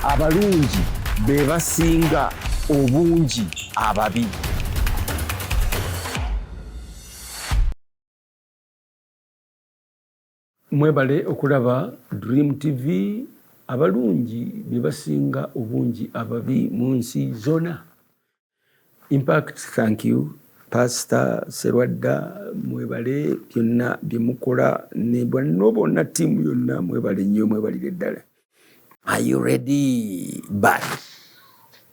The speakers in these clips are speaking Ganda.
Abalungi be basinga obungi ababi. Mwebale okulaba Dream TV. Abalungi be basinga obungi ababi mu nsi zona. Impact, thank you Pastor Serwadda, mwebale byonna bye mukola ne bonna bonna, ttiimu yonna mwebale nnyo, mwebalire ddala. Are you ready? But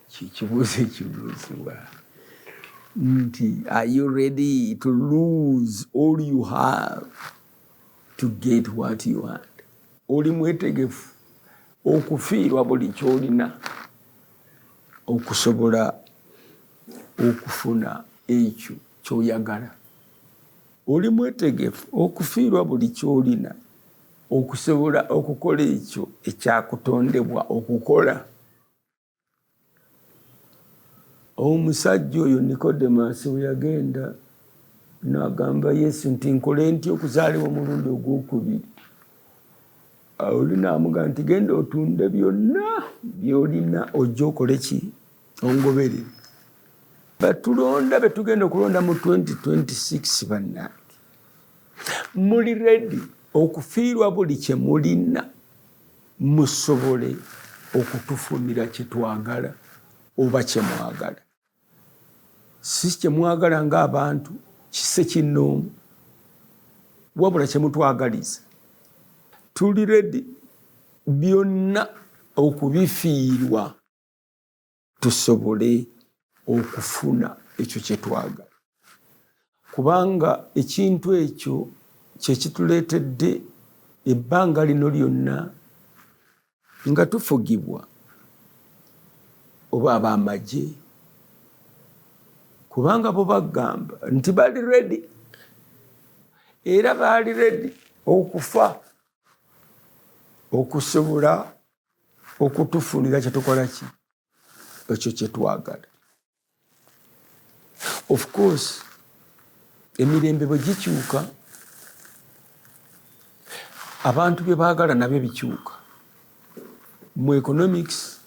kikibuuzo ekibuuzibwa nti, are you ready to lose all you have to get what you want? Oli mwetegefu okufiirwa buli kyolina okusobola okufuna ekyo kyoyagala? Oli mwetegefu okufiirwa buli kyolina okusobola okukola ekyo ekyakutondebwa okukola? Omusajja oyo Nikodemasi bwe yagenda n'agamba Yesu nti, "Nkole ntya okuzaalibwa omulundi ogwokubiri?" Oli n'amugamba nti, "Genda otunde byonna by'olina, ojja okole ki? Ongoberere." Batulonda be tugenda okulonda mu 2026, bannange, muli ready okufiirwa buli kye mulina musobole okutufunira kye twagala oba kye mwagala? Si kye mwagala ng'abantu kise kinnoomu, wabula kye mutwagaliza. Tuli ready byonna okubifiirwa tusobole okufuna ekyo kye twagala, kubanga ekintu ekyo kye kituleetedde ebbanga lino lyonna nga tufugibwa oba ab'amagye, kubanga bo bagamba nti bali ready, era baali ready okufa okusobola okutufunira kyetukola ki, ekyo kyetwagala. Of course, emirembe bwe gikyuka, abantu bye baagala nabyo bikyuka. Mu economics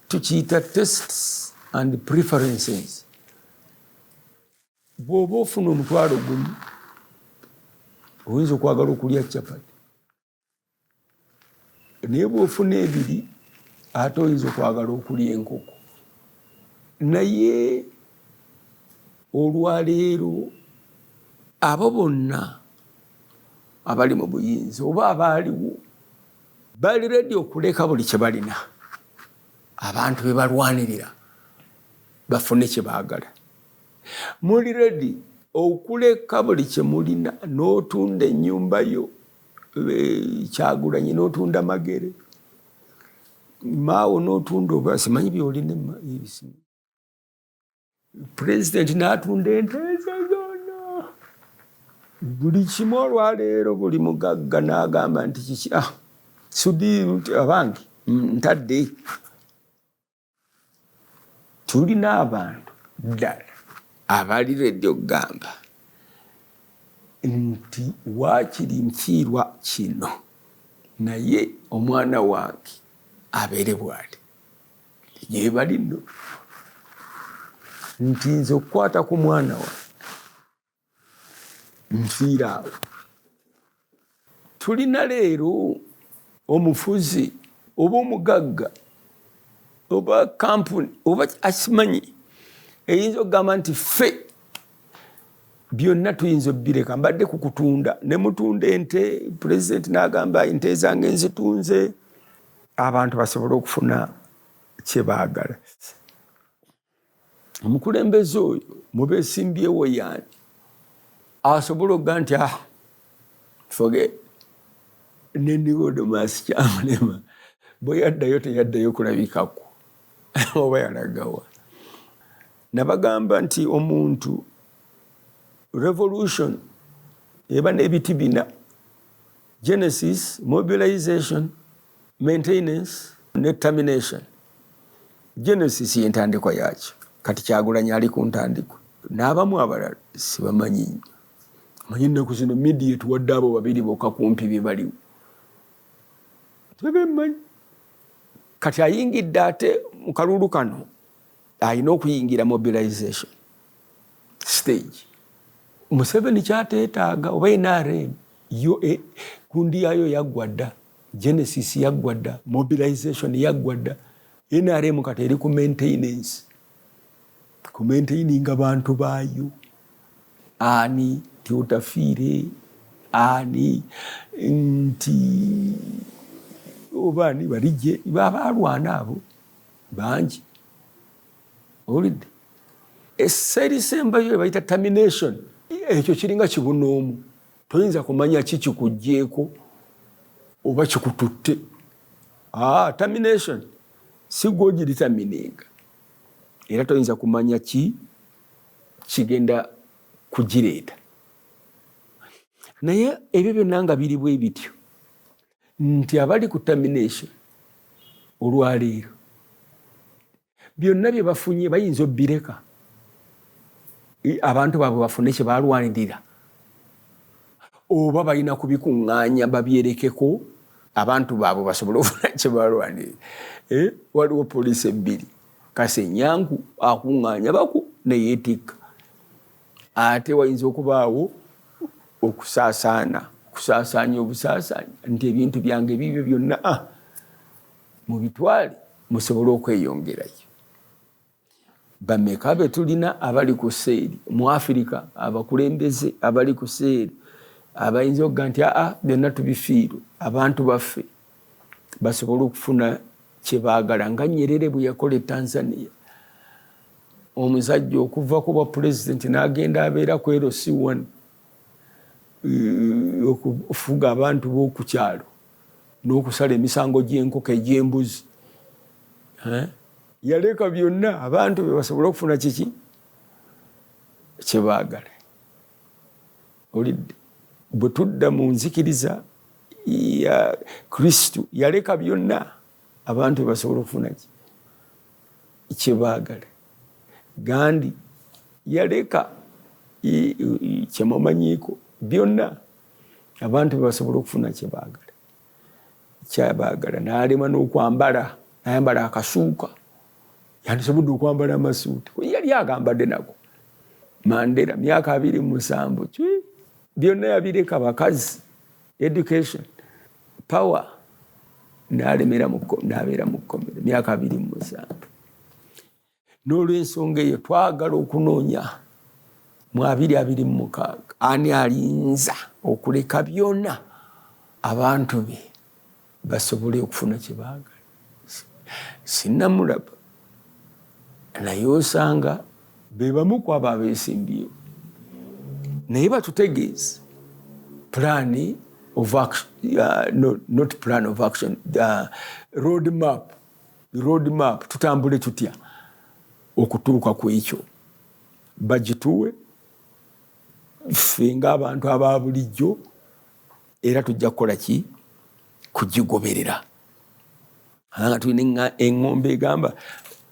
tukiyita tastes and preferences. Bw'oba ofuna 10,000, oyinza okwagala okulya capati, naye bw'ofuna 2, ate oyinza okwagala okulya enkoko. Naye olwaleero abo bonna abali mu buyinza oba abaaliwo bali ready okuleka buli kye balina, abantu be balwanirira bafune kye baagala. Muli ready okuleka buli kye mulina n'otunda ennyumba yo, Kyagulanyi, n'otunda Magere, Maawo, n'otunda oba simanyi byolina, pulezidenti n'atunda ente ze zonna, buli kimu? Olwaleero buli mugagga n'agamba nti, "Kiki? Ah, Sudiiru nti abange ntadde." Tulina abantu ddala abali ready okugamba nti, "Waakiri nfiirwa kino, naye omwana wange abeere bw'ali." Gyebali nno nti, "Nze okukwata ku mwana wange nfiira awo." Tulina leero omufuzi oba omugagga oba kampuni oba asimanyi eyinza okugamba nti, "Ffe byonna tuyinza obbireka, mbadde ku kutunda ne mutunda ente." Pulezidenti n'agamba, "Ente zange nzitunze," abantu basobole okufuna kye baagala. Omukulembeze oyo mubeesimbyewo yaani asobola okuga nti, "Ah, forget"? Ne Nicodemus Kyamulema bwe yaddayo, teyaddayo kulabikako oba yalagawa? Nabagamba nti omuntu, revolution eba n'ebiti bina: genesis, mobilization, maintenance ne termination. Genesis yentandikwa yakyo. Kati Kyagulanyi ali ku ntandikwa n'abamu abalala sibamanyi nnyo. Manyi ennaku zino media etuwadde abo babiri bokka kumpi be baliwo, tebemmanyi. Kati ayingidde ate mu kalulu kano, alina okuyingira mobilization stage. Museveni kyateetaaga oba NRM yo gundi yayo yaggwa dda, genesis yaggwa dda, mobilization yaggwa dda. NRM kati eri ku maintenance, ku maintaininga bantu baayo. Ani nti otafiire, ani nti oba ani balijje babalwana abo bangi. Owulidde essa erisembayo ebayita termination, ekyo kiringa kibunoomu, toyinza kumanya ki kikugjeeko oba kikututte. Ah, termination si gwogidetermininga, era toyinza kumanya ki kigenda kugireeta. Naye ebyo byonna nga biri bwe bityo, nti abali ku termination olwaleero byonna bye bafunye bayinza obbireka abantu baabwe bafune kye balwanirira, oba balina kubikuŋŋaanya babyerekeko abantu baabwe basobole okufuna kye balwanirira. Waliwo poliisi ebbiri, Kasenyanku akuŋŋaanya baku neyeetikka, ate wayinza okubaawo okusaasaana, okusaasaanya obusaasaanya nti ebintu byange bibyo byonna, ah, mubitwale musobole okweyongerayo. Bameka be tulina abali ku seeri mu Afirika, abakulembeze abali ku seeri abayinza okuga nti aa, byonna tubifiirwe, abantu baffe basobole okufuna kyebaagala, nga Nyerere bwe yakola e Tanzania, omusajja okuva ku bwa pulezidenti n'agenda abeera ku LC1 okufuga abantu b'oku kyalo n'okusala emisango gy'enkoko egy'embuzi. Yaleka byonna abantu be basobole okufuna kiki kyebaagala. Olidde bwe tudda mu nzikiriza ya Kristu, yaleka byonna abantu be basobole okufuna ki kyebaagala. Gandi yaleka kyemumanyiiko byonna abantu be basobole okufuna kyebaagala kyabaagala. N'alema n'okwambala, nayambala akasuuka, yandisobodde okwambala amasuuti, yali agambadde nako. Mandela myaka 27 ki byonna yabireka, bakazi, education, power, n'alemera n'abeera mu kkomero myaka 27. N'olwensonga eyo twagala okunoonya mu 2026 ani alinza okuleka byonna abantu be basobole okufuna kye baagala. Sinnamulaba, naye osanga be bamu ku abo abeesimbyewo, naye batutegeeze plan of action, no, not plan of action, road map, road map, tutambule tutya okutuuka ku ekyo. Bagituwe ffe ng'abantu aba bulijjo, era tujja kukola ki kugigoberera, nga tulina eŋŋombe egamba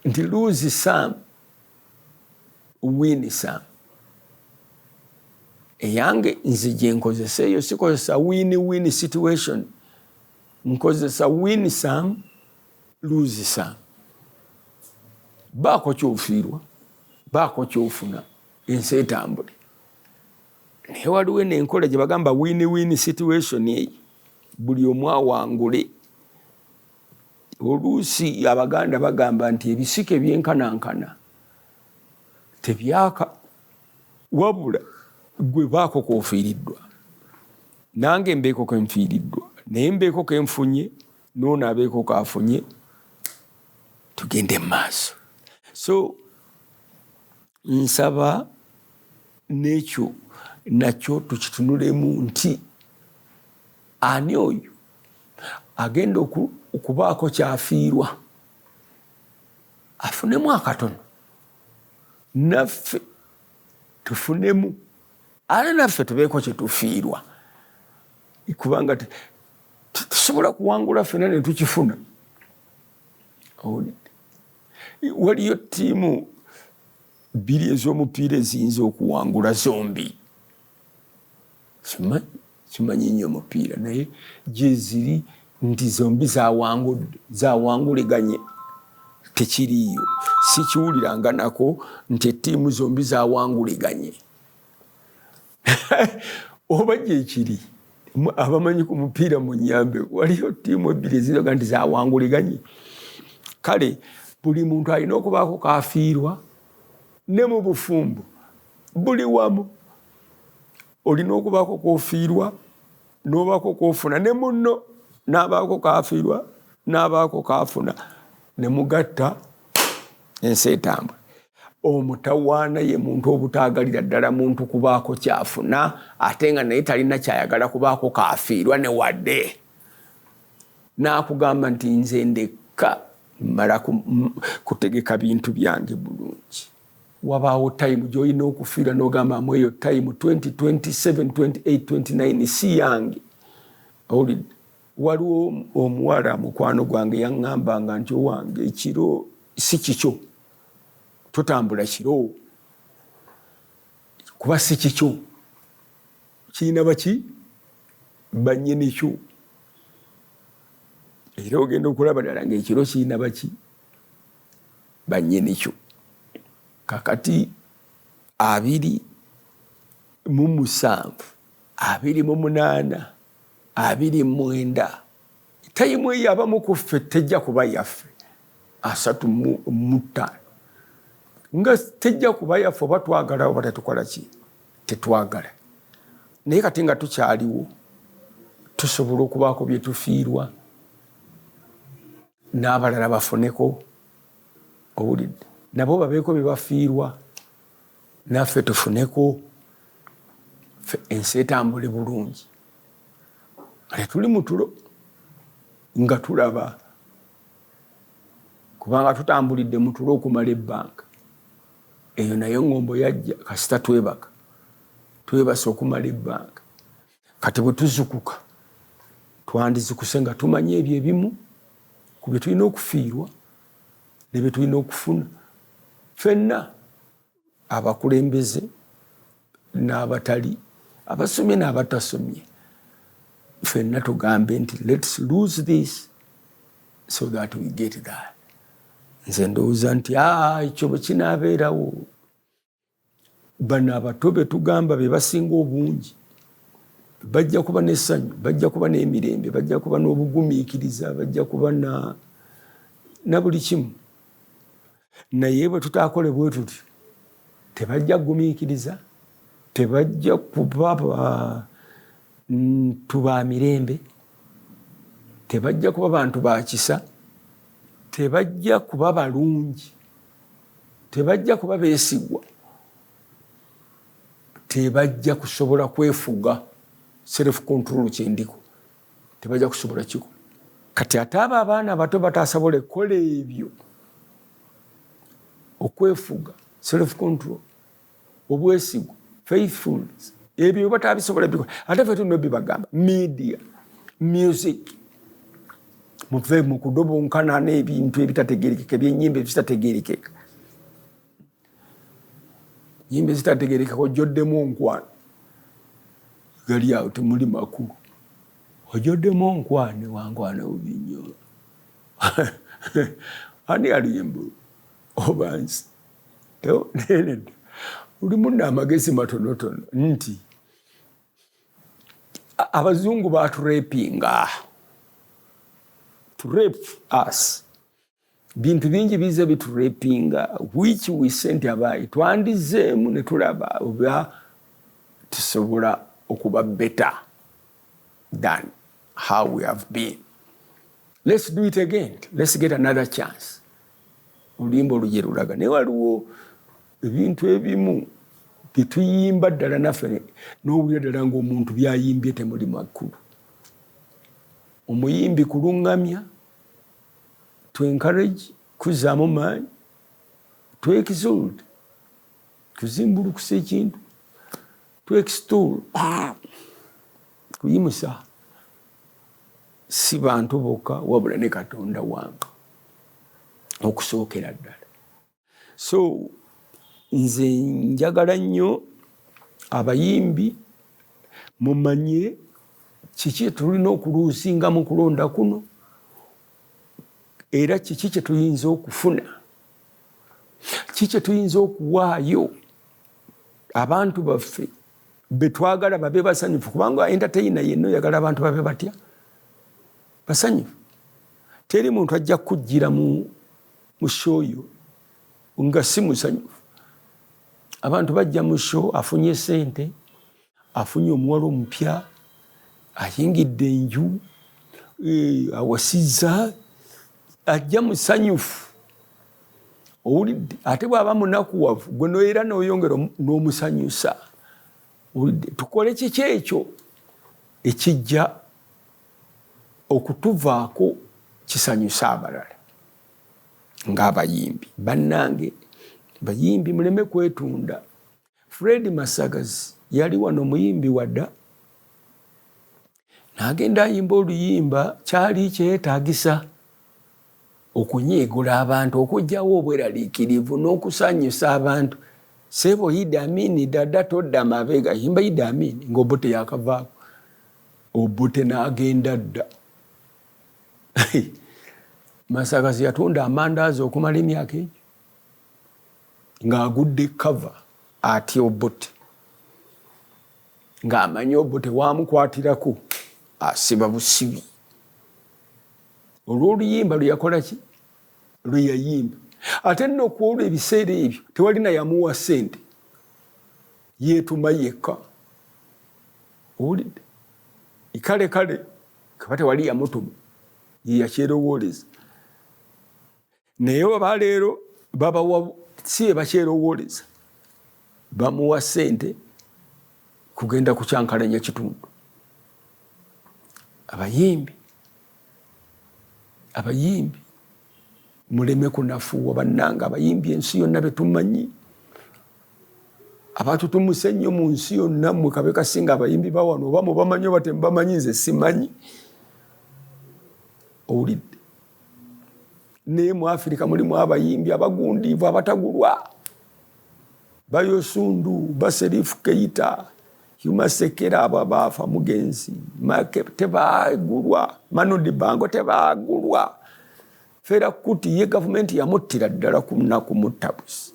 nti lose some, win some. Eyange nze gye nkozesa eyo sikozesa win win situation, nkozesa win some, lose some. Baako kyofiirwa, baako kyofuna, ensi etambule. Naye waliwo nenkola gye bagamba win win situation, eyo buli omu awangule. Oluusi Abaganda bagamba nti ebisike ebyenkanankana tebyaka, wabula gwe baako koofiiriddwa, nange mbeeko kenfiiriddwa, naye mbeeko kenfunye, noono abeeko kafunye, tugende mu maaso. So nsaba n'ekyo nakyo tukitunulemu nti ani oyo agenda okubaako kyafiirwa afunemu akatono, naffe tufunemu, ate naffe tubeeko kyetufiirwa, kubanga tusobola kuwangula ffena ne tukifuna. Waliyo ttiimu bbiri ez'omupiira eziyinza okuwangula zombi, simanyi nnyo omupiira, naye gyeziri. Nti zombi zawanguliganye, tekiriiyo. Sikiwuliranga nako nti ettiimu zombi zawanguliganye, oba gyekiri. Abamanyi ku mupiira mu nyambe, waliyo ttiimu ebbiri eziraga nti zawanguliganye. Kale buli muntu alina okubaako kafiirwa, ne mu bufumbo buli wamu olina okubaako kofiirwa n'obaako kofuna, ne munno n'abaako kafiirwa n'abaako kafuna, ne mugatta ensi etambula. Omutawaana ye muntu obutaagalira ddala muntu kubaako kyafuna, ate nga naye talina kyayagala kubaako kafiirwa. Ne wadde n'akugamba nti nze ndekka mmala kutegeka bintu byange bulungi, wabaawo time gy'olina okufiirwa n'ogamba mu eyo time 2027, 28, 29 si yange. Owulidde? Waliwo omuwala mukwano gwange yaŋŋambanga nti, "Owange, ekiro si kikyo, totambula kiro kuba si kikyo, kirina baki bannyini kyo." Era ogenda okulaba ddala ngaekiro kirina baki bannyini kyo. Kakati 27, 28, 29, time eyo abamu ku ffe tejja kuba yaffe. 35 nga tejja kuba yaffe, oba twagala oba tetukola ki, tetwagala. Naye kati nga tukyaliwo, tusobola okubaako bye tufiirwa n'abalala bafuneko. Owulidde? Nabo babeeko bye bafiirwa, naffe tufuneko, ensi etambule bulungi nga tetuli mutulo nga tulaba, kubanga tutambulidde mutulo okumala ebbanga. Eyo naye ŋŋombo yajja kasita twebaka, twebasa okumala ebbanga. Kati bwe tuzukuka, twandizukuse nga tumanyi ebyo ebimu ku bye tulina okufiirwa ne bye tulina okufuna ffenna, abakulembeze n'abatali, abasomye n'abatasomye, ffenna tugambe nti let's lose this so that we get that. Nze ndowooza nti ekyo bwe kinaabeerawo, bano abato be tugamba be basinga obungi bajja kuba n'essanyu, bajja kuba n'emirembe, bajja kuba n'obugumiikiriza, bajja kuba na buli kimu. Naye bwe tutaakole bwe tutyo, tebajja kugumiikiriza, tebajja kuba bantu ba mirembe, tebajja kuba bantu ba kisa, tebajja kuba balungi, tebajja kuba beesigwa, tebajja kusobola kwefuga, self control kyendiko tebajja kusobola kiko. Kati ate abo abaana abato batasobola kukola ebyo, okwefuga, self control, obwesigwa, faithfulness, ebyo batabisobola bikola, ate fe tulina bibagamba. Media, music, muve mu kudobonkana n'ebintu ebitategerekeka, ebyenyimba ebitategerekeka, nyimba ezitategerekeka. Ojoddemu onkwano, gali awo temuli makulu. Ojoddemu onkwane, wankwana bubi nnyo, ani alimbu oba nsi nedda. Olimu nno amagezi matonotono nti abazungu baturepinga, to rape us. Bintu bingi bize biturepinga, which we sent abayi. Twandizeemu ne tulaba oba tusobola okuba better than how we have been. Let's do it again, let's get another chance. Oluyimba olugye lulaga, naye waliwo ebintu ebimu byetuyimba ddala naffe n'owulira ddala ngaomuntu byayimbye temuli makulu. Omuyimbi kuluŋŋamya, to encourage, kuzaamu maanyi, to exalt, kuzimbulukusa ekintu, to extol, kuyimusa si bantu bokka wabula ne Katonda wange okusookera ddala. So nze njagala nnyo abayimbi mumanye. Kiki tulina okuluusinga mu kulonda kuno, era kiki kye tuyinza okufuna, kiki kye tuyinza okuwaayo abantu baffe betwagala babe basanyufu? Kubanga entertainer yenna oyagala abantu babe batya? Basanyufu. Teri muntu ajja kujjira mu show yo nga si musanyufu. Abantu bajja mu show afunye sente, afunye omuwala omupya, ayingidde enju, awasizza, ajja musanyufu. Owulidde? Ate bw'aba munakuwavu, gwe noera noyongera n'omusanyusa. Owulidde? Tukole kiki ekyo ekijja okutuvaako kisanyusa abalala ng'abayimbi? Bannange bayimbi, muleme kwetunda. Fred Masagazi yali wano, omuyimbi wadda, n'agenda ayimba oluyimba. Kyali kyetaagisa okunyiigula abantu, okuggyawo obweraliikirivu n'okusanyusa abantu. Sebo Idi Amini dada, todda mabega. Yimba Idi Amini ng'Obote yakavaako. Obote n'agenda dda. Masagazi yatunda amandaazi okumala emyaka egyo ng'agudde kava atya Obote, ng'amanyi Obote wamukwatirako asiba busibi olw'oluyimba lwe yakola ki, lwe yayimba. Ate nno ku olwo ebiseera ebyo tewalina yamuwa ssente, yeetuma yekka. Owulidde? Kale kale, kaba tewali yamutuma, ye yakyerowooleza. Naye oba leero babawa, si ye bakyerowooleza, bamuwa ssente kugenda kukyankalanya kitundu. Abayimbi, abayimbi muleme kunafuuwa. Bannanga abayimbi, ensi yonna betumanyi abatutumuse ennyo mu nsi yonna, mmwe kabe kasinga abayimbi bawano, oba mubamanyi oba temubamanyi, nze simanyi. Owulidde? Naye mu Afirika mulimu abayimbi abagundiivu abatagulwa, ba Youssou N'Dour, ba Salif Keita, Hugh Masekela, abo abaafa mugenzi tebagulwa, Manu Dibango tebagulwa, Fela Kuti ye gavumenti yamuttira ddala ku nnaku muttabusi,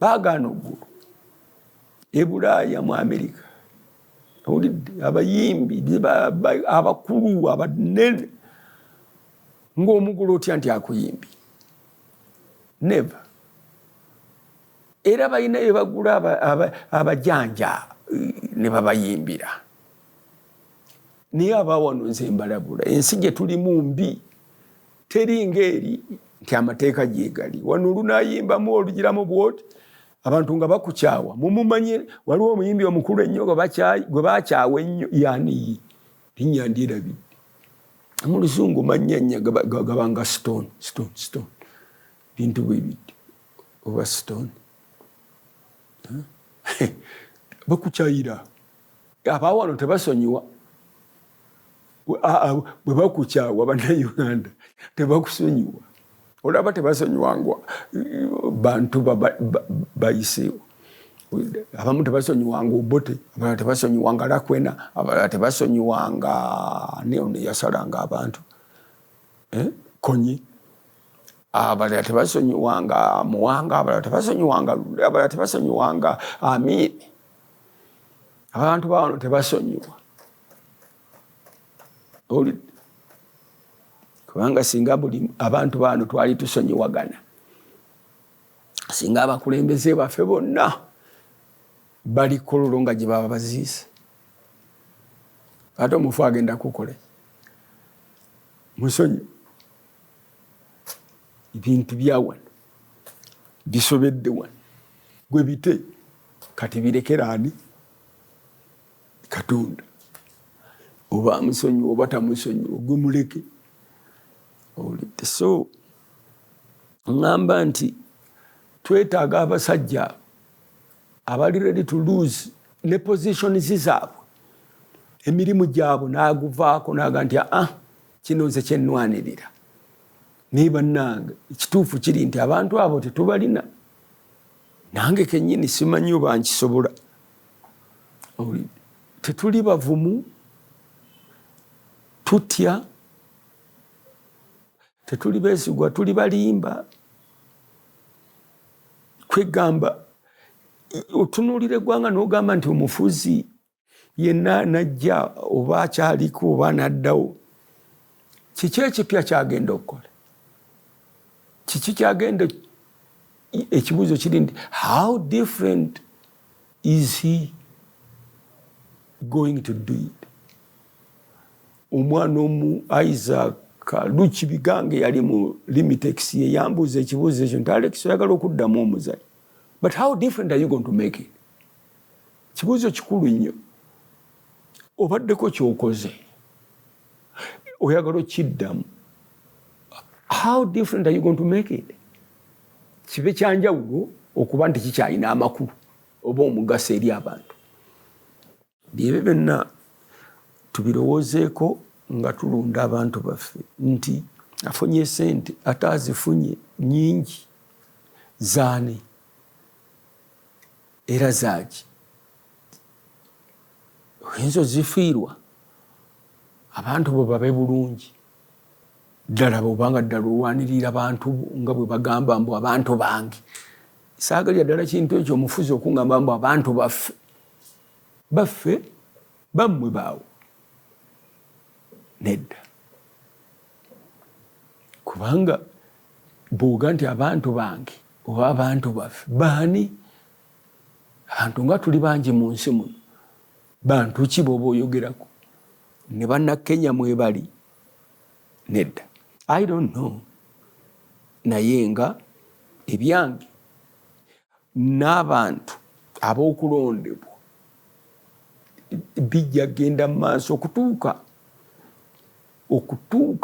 baagaana oggulu e Bulaaya, mu Amerika. Owulidde? Abayimbi abakulu abanene ng'omugula otya nti akuyimbi? Never. Era balina bye bagula, abajanja ne babayimbira. Naye abawano, nze mbalabula, ensi gye tulimu mbi, teri ng'eri nti amateeka gyegali wano. Olunayimbamu olugiramu bwoti, abantu nga bakukyawa. Mumumanye, waliwo omuyimbi omukulu ennyo gwe bakyawa ennyo. Yaniyi? Linnya ndyerabidde. Mu luzungu mannya gabanga stone, stone, stone, bintu bwe biti, oba stone. Bakukyayira. Abawano tebasonyiwa. Bwe bakukyawa, Bannayuganda tebakusonyiwa. Olaba tebasonyiwangwa bantu bayiseewo. Abamu tebasonyiwanga Obote, abalala tebasonyiwanga Lakwena, abalala tebasonyiwanga neono yasalanga abantu, eh? Konyi. Abalala tebasonyiwanga Muwanga, abalala tebasonyiwanga Lule, abalala tebasonyiwanga Amini. Abantu bawano tebasonyiwa. Owulidde? Kubanga singa buli abantu bano twali tusonyiwagana, singa abakulembeze baffe bonna bali Kololo nga gye baba baziise. Ate omufu agenda kukola musonyi? Ebintu byawano bisobedde wano, gwe bite kati birekeraani Katonda, oba amusonyiwa oba tamusonyiwa, gwe muleke. Owulidde? So ŋŋamba nti twetaaga abasajja abali ready to lose ne positions zaabwe, emirimu gyabwe, n'aguvaako naga nti, "Aa, kino nze kyenwanirira." Naye bannange, ekituufu kiri nti abantu abo tetubalina. Nange kennyini simanyi oba nkisobola. Tetuli bavumu. Tutya, tetuli beesigwa, tuli balimba. Kwegamba otunuulira eggwanga n'ogamba nti omufuzi yenna najja oba akyaliko oba anaddawo, kiki ekipya kyagenda okukola? Kiki kyagenda? Ekibuuzo kiri nti, how different is he going to do it? Omwana omu, Isaac Luki Bigange, yali mu Limitex, ye yambuuza ekibuuzo ekyo nti, "Alex, oyagala okuddamu omuzanyo, but how different are you going to make it?" Kibuuzo kikulu nnyo. Obaddeko kyokoze, oyagala okiddamu, how different are you going to make it kibe kyanjawulo okuba nti kikyalina amakulu oba omugaso eri abantu? Byebyo byonna tubirowoozeeko nga tulunda abantu baffe, nti afunye sente, ate azifunye nyingi, zaani era zaaki? Oyinza ozifiirwa. Abantu bwe babe bulungi ddala, bwobanga ddala olwanirira bantu nga bwe bagamba mbu abantu bange. Saagalira ddala kintu ekyo, omufuzi okungamba mbu abantu baffe. Baffe bammwe baawo? Nedda, kubanga bwoga nti abantu bange oba abantu baffe, baani? Abantu nga tuli bangi mu nsi muno. Bantu ki bwoba oyogerako? Ne Bannakenya mwebali? Nedda, I don't know. Naye nga ebyange n'abantu ab'okulondebwa bijja genda mu maaso okutuuka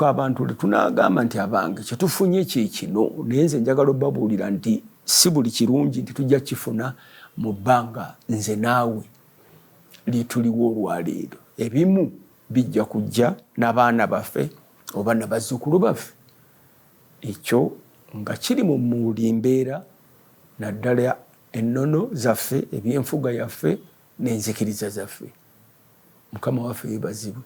abantu lwe tunagamba nti abange, kyetufunye kyekino. Naye nze njagala obabuulira nti si buli kirungi nti tujja kifuna mu bbanga nze naawe lyetuliwo olwaleero. Ebimu bijja kujja n'abaana baffe oba nabazzukulu baffe. Ekyo nga kiri mu buli mbeera, naddala ennono zaffe, ebyenfuga yaffe n'enzikiriza zaffe. Mukama waffe yebazibwe.